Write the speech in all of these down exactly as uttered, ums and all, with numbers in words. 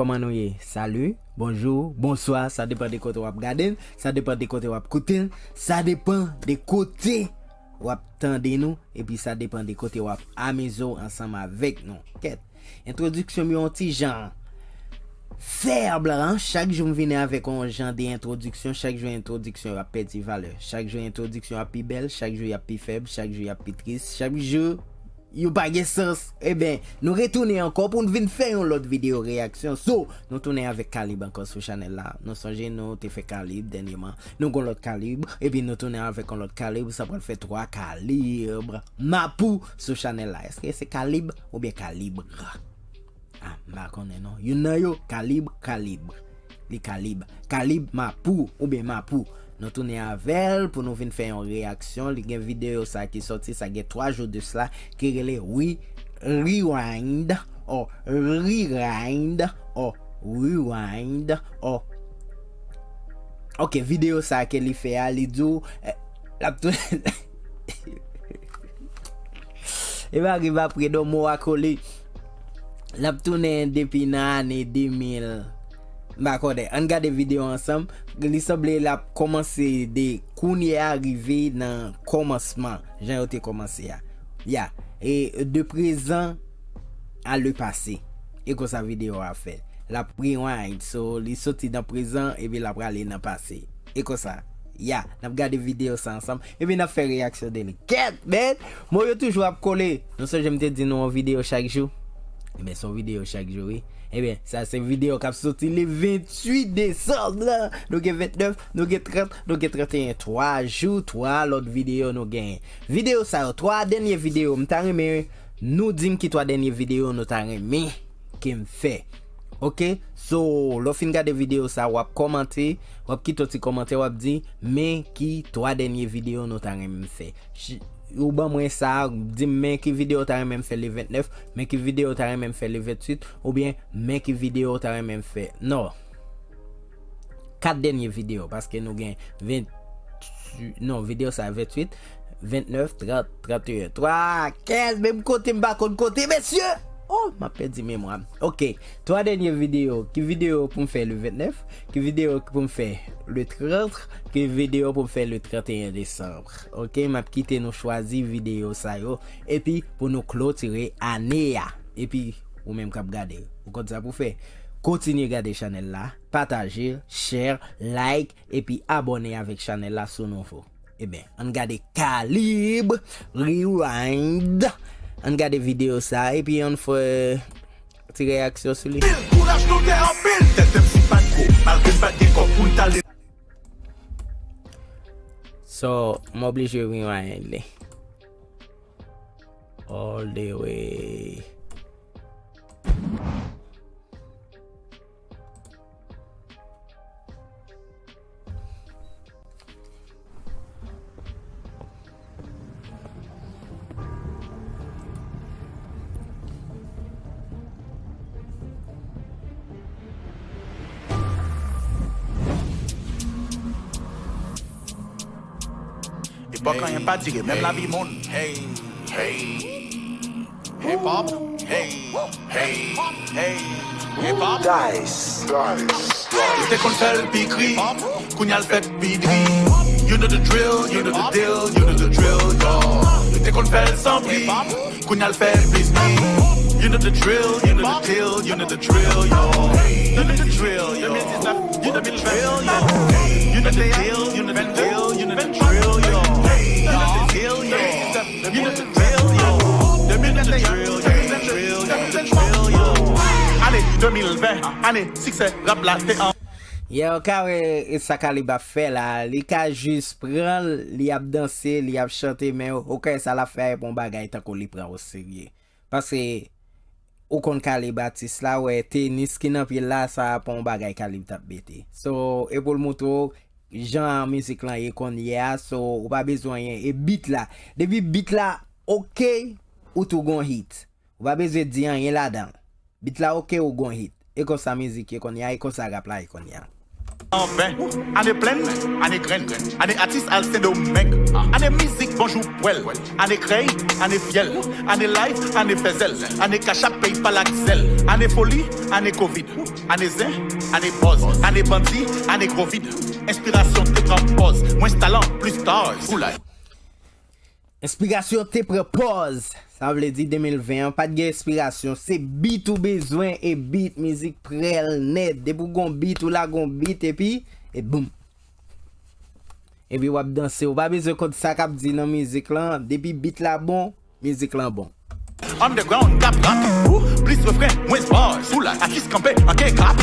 Kòman nou ye? Salut, bonjou, bonswa, sa depann de kote w ap gade n, sa depann de kote w ap koute n, sa depann de kote w ap tande nou, epi sa depann de kote w ap amize w ansanm avèk nou. Kèt, entwodiksyon m yo yon ti jan fèb, hein? Chak jou m vini avèk yon jan de entwodiksyon, chak jou entwodiksyon yo ap pèdi valè, chak jou entwodiksyon ap pi bèl, chak jou y ap pi fèb, chak jou y ap pi tris, chak jou yo pa gen sans. Eben, nou retounen ankò pou n vin fè yon lòt videyo reyaksyon. So, nou tounen avèk Kalib ankò sou chanèl la. Nou sonje nou te fè Kalib dènyèman. Nou gon lòt Kalib, epi nou tounen avèk yon lòt Kalib, sa pral fè twa Kalib Mapou sou chanèl la. Èske se Kalib oubyen Kalib? Ah, m pa konnen non. Youn nan yo, Kalib, Kalib. Li Kalib. Kalib Mapou oubyen Mapou. Nou tounen avè l pou nou vin fè yon reyaksyon. Li gen videyo sa ki sòti, sa gen twa jou de sla, ki rele Re-, Rewind, or Rewind, or Rewind, or Ok, videyo sa ke li fè a, li di w, eh, l ap tou-, e pa rive apre non, mo a kole. L ap tounen depi nan ane de mil. M pa konnen. Ann gade videyo ansanm. Li sanble l ap kòmanse de kounye a rive nan kòmansman, jan yo te kòmanse a. Ya. E de prezan a le pase. E konsa videyo a fèt. L ap rewind. So, li soti nan prezan, epi l ap rale nan pase. E konsa. Ya, n ap gade videyo sa ansanm. Epi n ap fè reyaksyon de li. Kèt, men! Mo yo toujou ap kole. Nou sonje m te di nou yon videyo chak jou? Ebyen, se yon videyo chak jou, wi. Ebyen, sa se videyo k ap soti le venntuit desanm la. Nou gen ventnèf, nou gen trant, nou gen tranteyen. Twa jou, twa lòt videyo nou genyen. Videyo sa yo, twa dènye videyo, m ta renmen nou di m ki twa dènye videyo nou ta renmen ke m fè. Ok? So, lè w fin gade videyo sa, w ap kòmante, w ap kite yon ti kòmantè, w ap di, men ki twa dènye videyo nou ta renmen m fè. Ch-, ou ban mwen sa, di m men ki videyo w ta renmen m fè le ventnèf, men ki videyo w ta renmen m fè le venthuit, oubyen men ki videyo w ta renmen m fè. Non. Kat dènye videyo, paske nou gen ven, non, videyo sa venthuit, ventnèf, trant, tranteyen, twa, kenz, menm kote m pa konn konte, mesye! Oh, m ap pèdi memwa m. Ok, twa dènye videyo. Ki videyo pou m fè le ventnèf? Ki videyo pou m fè le trant? Ki videyo pou m fè le tranteyen desanm? Ok, m ap kite nou chwazi videyo sa yo. Epi, pou nou klotire ane a. Epi, ou menm k ap gade, ou konn sa pou fè. Kontinye gade chanèl la, pataje, share, like, epi abòne avèk chanèl la si w nouvo. Ebyen, ann gade Kalib Rewind. Ann gade videyo sa, epi ann fè ti reyaksyon sou li. Kouraj nou te anpil, tèt m si pa t gwo, malgre m pa t gen kòb pou m t ale. So, m oblije rewind li. All the way. Epòk anyen pa dire, menm lavi moun. Hey, hey, hip hop, hey, hey, hey, hip hop. Dice. Yo te konn fè l pi gri, kounye a l fèt pi dri. You know the drill, you know the deal, you know the drill, yo. Yo te konn fè l san bri, kounye a l fè l plis bri. You know the drill, you know the deal, you know the drill, yo. You know the drill, yo. You know the drill, yo. You know the deal, you know the deal, you know the drill, yo. You know the deal, yo. You know the drill, yo. You know the drill, yo. You know the drill, yo. Ale, de mil ven, ane siksè rap la te an. Yeah, ou ka wè e sa Kalib ap fè la. Li ka jis pran l, li ap danse, li ap chante, men ou kwè sa l ap fè a e pa yon bagay tankou li pran oserye. Paske ou konn Kalib atis la, wè tenis ki nan pye l la, sa pa yon bagay Kalib t ap mete. So, e pou l montre w jan mizik lan ye kounye a, so, ou pa bezwen anyen. E beat la, depi beat la ok, ou tou gon hit. Ou pa bezwen di anyen ladan l. Beat la ok, ou gon hit. E konsa mizik ye kounye a, e konsa rap la ye kounye a. Anfen, ane plenn, ane grenn, ane atis al Sendomeng, ane mizik bonjou pwèl, ane krèy, ane fyèl, ane live, ane fèzèl, ane kachap, PayPal ak Zelle, ane foli, ane kovid, ane zen, ane bòz, ane bandi, ane gwo vid. Enspirasyon te pran pòz, mwens talan, plis stars. Oulay. Enspirasyon te pran pòz. Sa vle di de mil ven an pa t gen enspirasyon. Se beat ou bezwen e beat, mizik prè l nèt. Depi w gon beat, ou lage yon beat epi, e boum. Epi w ap danse. Ou pa bezwen konn sa k ap di nan mizik lan. Depi beat la bon, mizik lan bon. Underground k ap rap, ou, plis refren, mwens bars. Ou la, atis kanpe, anke k ap.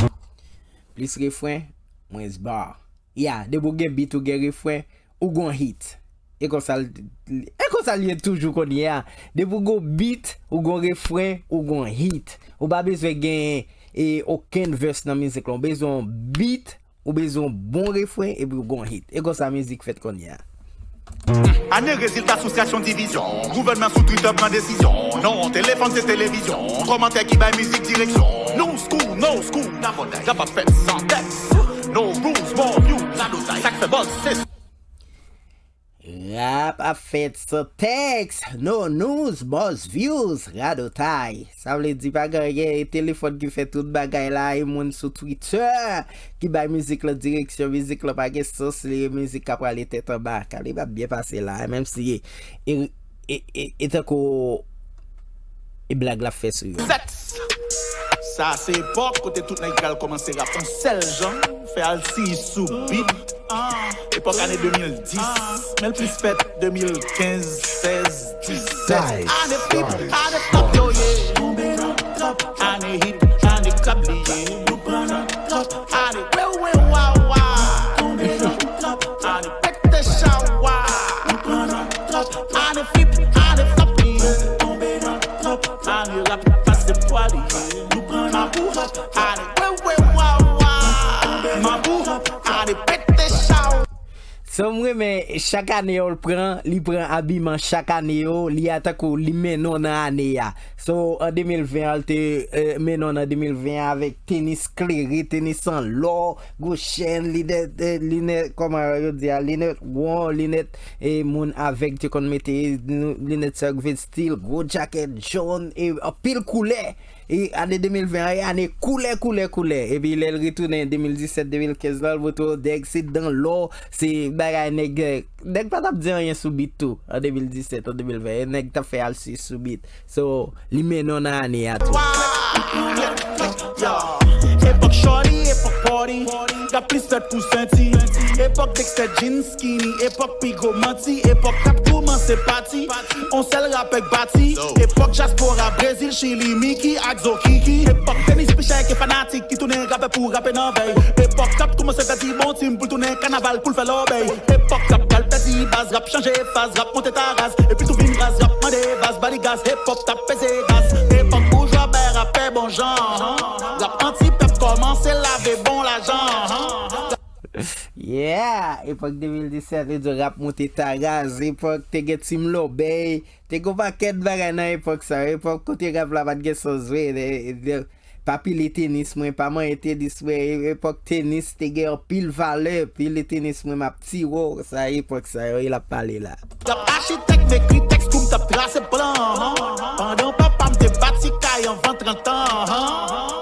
Plis refren, mwens bar. Ya, depi w gen beat, ou gen refren, ou gon hit. E konsa l, e konsa l ye toujou kounye a. Depi w gon beat, ou gon refren, ou gon hit. Ou pa bezwen gen, e, okenn verse nan mizik lan. Ou bezwen yon beat, ou bezwen yon bon refren, epi w gon hit. E konsa mizik fèt kounye a. Ane rezilta sou stasyon divizyon. Gouvènman sou Twitter pran desizyon. Non, telefòn se televizyon. Kòmantè ki bay mizik direksyon. New school, no school, n ap fè, n ap fè san tèks. No rules, more views, radotay. Sa k fè buzz, se Rap ap fèt san tèks, no news, buzz, views, radotay. Sa vle di pa gen anyen, e telefòn ki fè tout bagay la, e moun sou Twitter ki bay mizik lan direksyon, mizik lan pa gen sans, li mizik k ap prale tèt anba. Kalib ap byen pase la, menm si e, e, e, e tankou e blag l ap fè sou yo. Sèks. Sa se epòk kote tout nèg pral kòmanse rap yon sèl jan, fè alsiyis sou beat. Epòk ane de mil dis, men l plis fèt de mil kenz, sèz, disèt. Ane flip, ane flop yo ye. Ane hit, ane krab li ye. Ane wewe wawa. Ane pete chawa. Ane flip, ane flop li ye. Ane rap pase pwa li ye. Mabou, ane wewe wawa. Mabou, ane pete chawa. Sa m renmen, chak ane yo l pran, li pran abiman chak ane yo, li a tankou li mennen w nan ane a. So, an de mil ven an, l te, eh, mennen w nan de mil ven an avèk tenis klere, tenis an lò, gwo chèn, linèt, eh, linèt, kòman yo di a, linèt won, linèt, eh, moun avèg te konn mete, linèt Cirque du Soleil, gwo jakèt jòn, e anpil koulè. E ane de mil ven an, e ane koulè, koulè, koulè. Epi lè l retounen de mil disèt, de mil kenz la, l montre w nèg se dan lò, se bagay nèg, nèg pa t ap di anyen sou beat tou, an de mil disèt, an de mil ven. E nèg t ap fè alsiyis sou beat. So, li mennen w nan ane a tou. Yo, epòk shorty, epòk party, rap plis fèt pou senti. Epòk Dexter jeans skinny, epòk pi gwo manti, epòk rap koumanse pati. On sèl rapè k bati. Epòk dyaspora, Brezil, Chili, Mickey ak Zokiki. Epòk tenis pi chè ke fanatik ki tounen rapè pou rape nan vèy. Epòk k ap koumanse pèdi bon tim pou l tounen kanaval pou l fè lòbèy. Epòk k ap pral pèdi baz, rap chanje faz, rap monte taras. Epi tou vin raz, rap mande baz, ba li gaz, hip hop t ap peze gaz. Epòk boujwa bay rapè bon jan. Rap anti pèp kòmanse lave bon lajan. Yeah! Epòk de mil disèt, yo di rap monte taraz, epòk te gen tim lòbèy, te gen yon pakèt bagay nan epòk sa yo, epòk kote rap la pa t gen sans vre, de, de, pa pile tenis mwen, pa manyen tenis mwen, e, epòk tenis te gen anpil valè, pile tenis mwen m ap tire w, sa epòk sa yo, e l ap pale la. Rap achitèk, m ekri tèks kou m t ap trase plan, han. Pandan papa m te bati kay anvan trant an, han.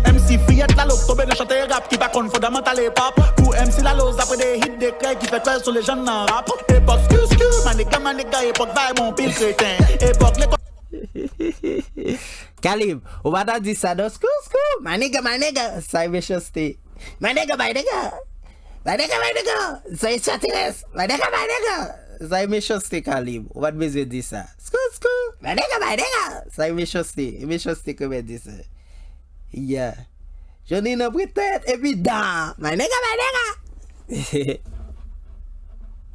M C Fiyèt Lalo k tonbe nan chante rap ki pa konn fondamantal epòk. Pou M C Lalo, apre de hit de krèy ki fè kwè l se yon lejann nan rap. Epòk skur skur, maniga maniga, epòk vay bon pil kreten. Epòk lekòl. Kalib, ou pa ta di sa non, skur skur, maniga maniga, sa e mechanste. My nigga, my nigga. My nigga, my nigga. Sa e ekstraterès. My nigga, my nigga. Sa e mechanste, Kalib. Ou pa t bezwen di sa. Skou, skou. My nigga, my nigga. Sa e mechanste. E mechanste ke mwen di sa. Yeah. Jodi nan pritèt epi dan. My nigga, my nigga.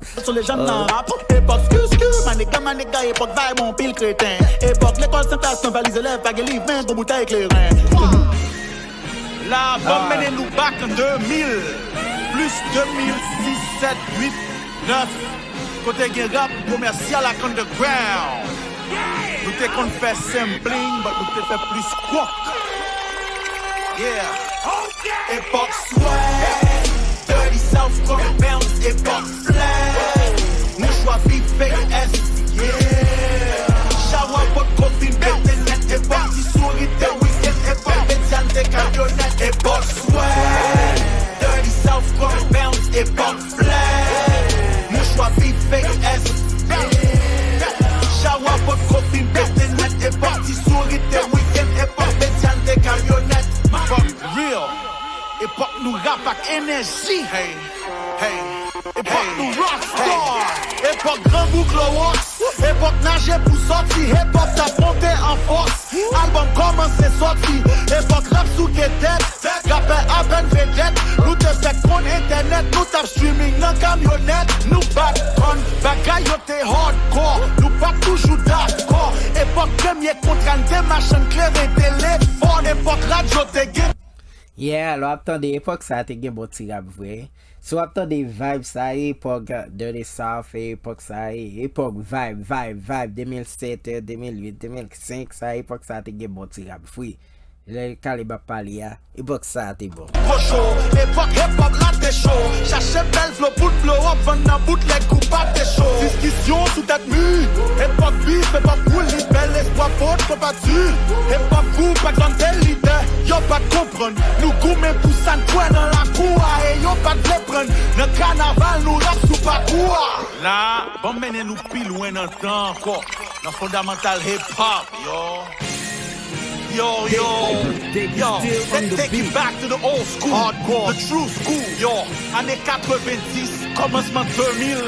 Se yon lejann nan rap. Epòk skur skur, maniga maniga, epòk vay bon pil kreten. Epòk lekòl san klas nan valiz elèv, pa gen liv men gon boutèy kleren. La, ban m mennen nou back an de mil, plis de mil sis, sèt, uit, nèf, kote gen rap komèsyal ak underground. Nou te konn fè sampling, but nou te fè plis kwòk. Yeah. Epòk swag. Bounce, epòk flè. Mouchwa big fake ass, yeah. Chawa potko fin pete nèt, epòk ti souri te weekend, epòk medya n te kamyonèt, epòk swag. Dirty South Park bounce, epòk flè. Mouchwa big fake ass, yeah. Chawa potko fin pete nèt, epòk ti souri te weekend, epòk medya n te kamyonèt. Fuck real. Epòk nou rap ak enèji. Hey, hey. Epòk nou rockstar. Epòk grangou klowòks. Epòk naje pou sòti. Hip hop t ap monte an fòs. Albòm kòmanse sòti. Epòk rap souke tèt. Rapè apèn vedèt. Nou te fèk konn entènèt. Nou t ap streaming nan kamyonèt. Nou bat kòn bagay yo te hardcore. Nou pa t toujou dakò. Epòk premye kontra n te machann kleren telefòn. Epòk radyo te gen Yeah, lè w ap tande epòk sa a te gen bon ti rap vre. Si w ap tande vibe sa a, epòk Dirty South, epòk sa a, epòk vibe, vibe, vibe, de mil sèt, de mil uit, de mil senk, sa epòk sa a te gen bon ti rap vre. Lè Kalib ap pale a, epòk sa a te bon. Kocho, epòk hip hop la te cho. Chache bèl flow pou n blow up, vann nan boutlèg kou pate cho. Diskisyon sou tèt mi. Epòk bif, epòk wouli, bèl espwa, fòt konpati. Epòk fou, pa t zann te lidè. Yo pa t konprann. Nou goumen pou sa n kwè nan lakou a e yo pa t vle pran n. Nan kanaval, nou rap sou pakou a. La, ban m mennen nou pi lwen nan tan ankò. Nan fondamantal hip hop, yo. Yo, yo, yo, let's take it back to the old school, hardcore, the true school, yo, ane katrevenndis, kòmansman de mil,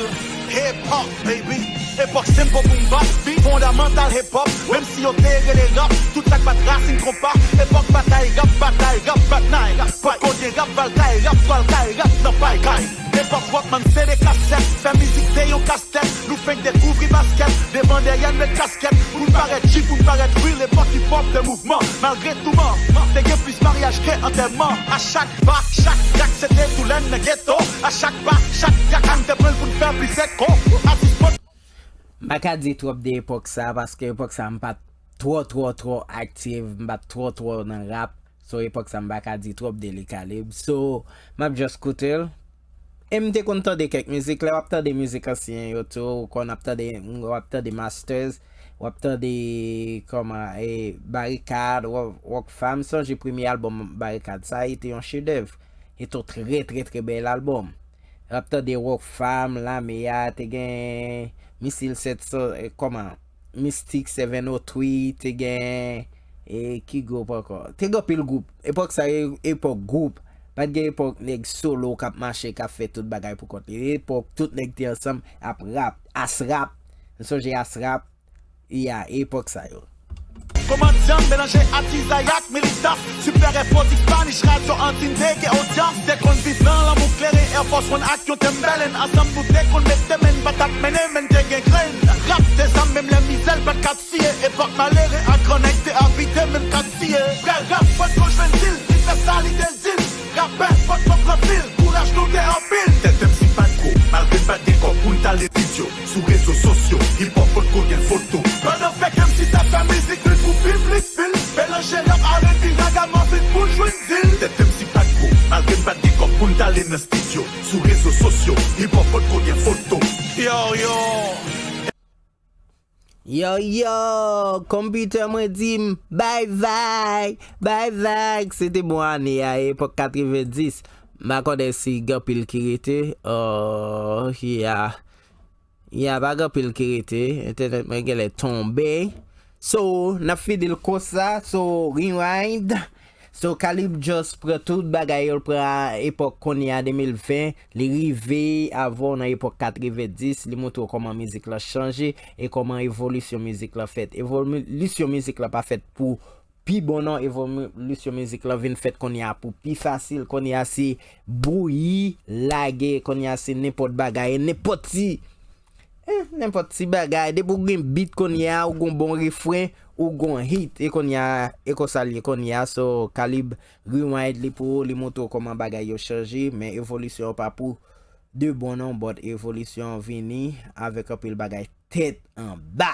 hip hop, baby, epòk Sembo Boom Bap, fondamantal hip hop, menm si yo te rele rap, tout sa k bat rasin konpa, epòk batay rap, batay rap, batay rap, potko gen rap, valkay rap, twal kay rap, nan pay kay. Epòk Walkman se de kasèt, fè mizik te yon kastèt, nou fenk dekouvri baskèt, devan dèyè n met kaskèt, pou n parèt G, pou n parèt real, epòk hip hop de mouvman, malgre touman, te gen plis maryaj ke antèman, a chak pa, chak trak se te tou lè n nan geto, a chak pa, chak trak a n te pran l pou n fè plis eko, atis pot. M pa ka di twòp de epòk sa, paske epòk sa m pa t twò, twò, twò aktif, m pa t twò, twò nan rap. So, epòk sa, m pa ka di twòp de li, Kalib. So, m ap just koute l. E m te konn tande kèk mizik. Lè w ap tande mizik ansyen yo tou, ou konn ap tande, w ap tande Masters, w ap tande kòman, e, Barikad, Rock, Rock Fam. Sonje premye albòm Barikad sa, e te yon chedèv. E te yon trè, trè, trè bèl albòm. W ap tande Rock Fam, Lame a, te gen Misil sèt san, e, kòman? Mystic seven oh three, te gen, e, ki gwoup ankò? Te gen anpil gwoup. Epòk sa, e, epòk gwoup. Pa t gen epòk nèg solo k ap mache, k ap fè tout bagay pou kont li. Epòk tout nèg te ansanm, ap rap, Asrap. Nou sonje Asrap? Ya, epòk sa yo. Komandyan melanje atizay ak militans. Super F O X Spanish Radio Andin te gen odyans. Te konn viv nan lanmou kleren Air Force One ak yon Timberland. Ansanm nou te konn mete men, pa t ap mennen men, te gen grenn. Rap te zam, menm lè mizè l pa t ka tiye. Epòk malere ak gran nèg te abite menm katye. Frè rap, fòk nou jwenn dil, li fè sa li te di l. Rapè, fòk nou pran fil, kouraj nou te anpil. Tèt M C pa t gwo, malgre n pa t gen kòb pou n t al estidyo. Sou rezo sosyo, hip hop potko gen foto. Pandan fèk M C t ap fè mizik li pou piblik vil. Melanje rap, R and B, ragamuffin pou jwenn dil. Tèt M C pa t gwo, malgre n pa t gen kòb pou n t ale nan estidyo. Sou rezo sosyo, hip hop potko gen foto. Yo, yo. Yo, yo, konpitè mwen di m, bye bye, bye bye. Se te bon ane a, epòk katrevenndis. M pa konnen si gen anpil ki rete. Oh, yeah. Yeah, pa gen anpil ki rete. Entènèt mwen genlè tonbe. So, n ap fini l konsa. So, rewind. So, Kalib just pran tout bagay yo, l pran epòk kounye a, de mil ven, li rive avè w nan epòk katrevenndis, li montre w kòman mizik lan chanje e kòman evolisyon mizik lan fèt. Evolisyon mizik lan pa fèt pou pi bon non, evolisyon mizik lan vin fèt kounye a pou pi fasil. Kounye a se bouyi lage, kounye a se nenpòt bagay, nenpòt ti Eh, nenpòt ti bagay. Depi w gen beat kounye a, ou gon bon refren, ou gon hit. E kounye a, e konsa l ye kounye a. So, Kalib rewind li pou ou, li montre w kòman bagay yo chanje, men evolisyon an pa pou de bon non, but evolisyon an vini avèk anpil bagay tèt anba.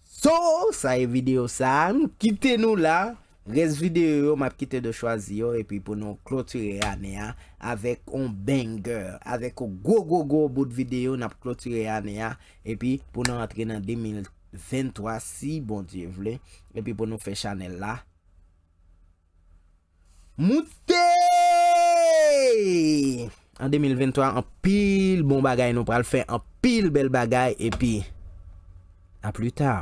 So, sa e videyo sa a. M kite nou la. Rès videyo yo, m ap kite de chwazi yo, epi pou nou klotire ane a avèk on banger, avèk on gwo, gwo, gwo bout videyo, n ap klotire ane a, epi pou nou antre nan de mil venntwa, si Bondye vle, epi pou nou fè chanèl la moute! An de mil venntwa, anpil bon bagay nou pral fè, anpil bèl bagay, epi a pli ta.